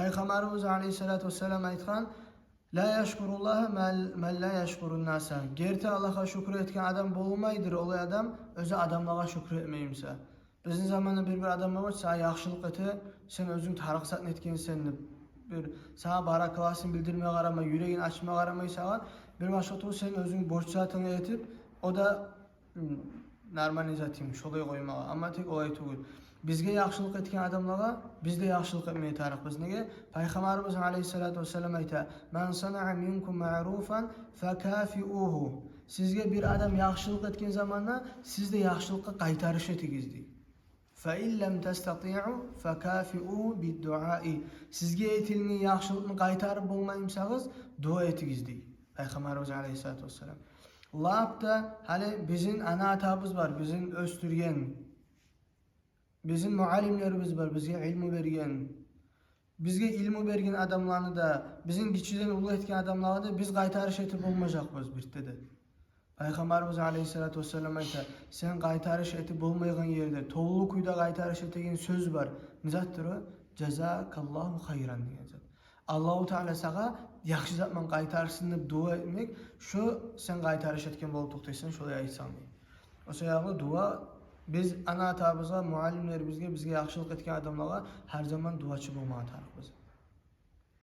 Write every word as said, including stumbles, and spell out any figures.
Пайхаммарыбыз алейгьиссалату вассалам айтгъан: «Ла яшкуруллагьа ман, ман ла яшкурун наса». Герти Аллагьгъа шюкюр этген адам болмайдыр олай адам, оьзю адамлагъа шюкюр этмей буса. Бизин заманда бир-бир адамлар бар, сагъа яхшылыкъ эте, сен оьзюнг тарыкъ затны этгенсен деп, бир сагъа баракалласын билдирме къарамай, юрегин ачма къарамай сагъа, бир башгъа тюгюл сен оьзюнг борч затынгны этип, о да, м, нормальный зат йимик шолай къоймагъа. Амма тек олай тюгюл. Бизге яхшылыкъ этген адамлагъа биз де яхшылыкъ этмеге тарыкъбыз. Неге? Пайхаммарыбыз алейгьиссалату вассалам айта: «Ман санаа минкум маъруфан факафиугьу». Сизге бир адам яхшылыкъ этген заманда сиз де яхшылыкъгъа къайтарыш этигиз дей. «Фа ин лам тастатиъу факафиугьу биддуаи». Сизге этилген яхшылыкъны къайтарып болмай бусагъыз, дуа этигиз дей Пайхаммарыбыз алейгьиссалату вассалам. Лап да гьали бизин ана-атабыз бар, бизин оьсдюрген, бизин муаллимлерибиз бар, бизге илму берген. Бизге илму берген адамланы да, бизин гиччиден уллу этген адамлагъа да биз къайтарыш этип болмажакъбыз бирт де. Пайхаммарыбыз алейгьиссалату вассалам айта: «Сен къайтарыш этип болмайгъан ерде толу кюйде къайтарыш этеген сёз бар». Не затдыр о? «Жазакаллагьу хайран» деген зат. Аллагьу Таала сагъа яхшы затман къайтарсын деп дуа этмек, шо сен къайтарыш этген болуп токътайсан, шолай айтсанг дей. О саялы дуа, биз ана-атабызгъа, муаллимлерибизге, бизге яхшылыкъ этген адамлагъа гьар заман дуачы болмагъа тарыкъбыз.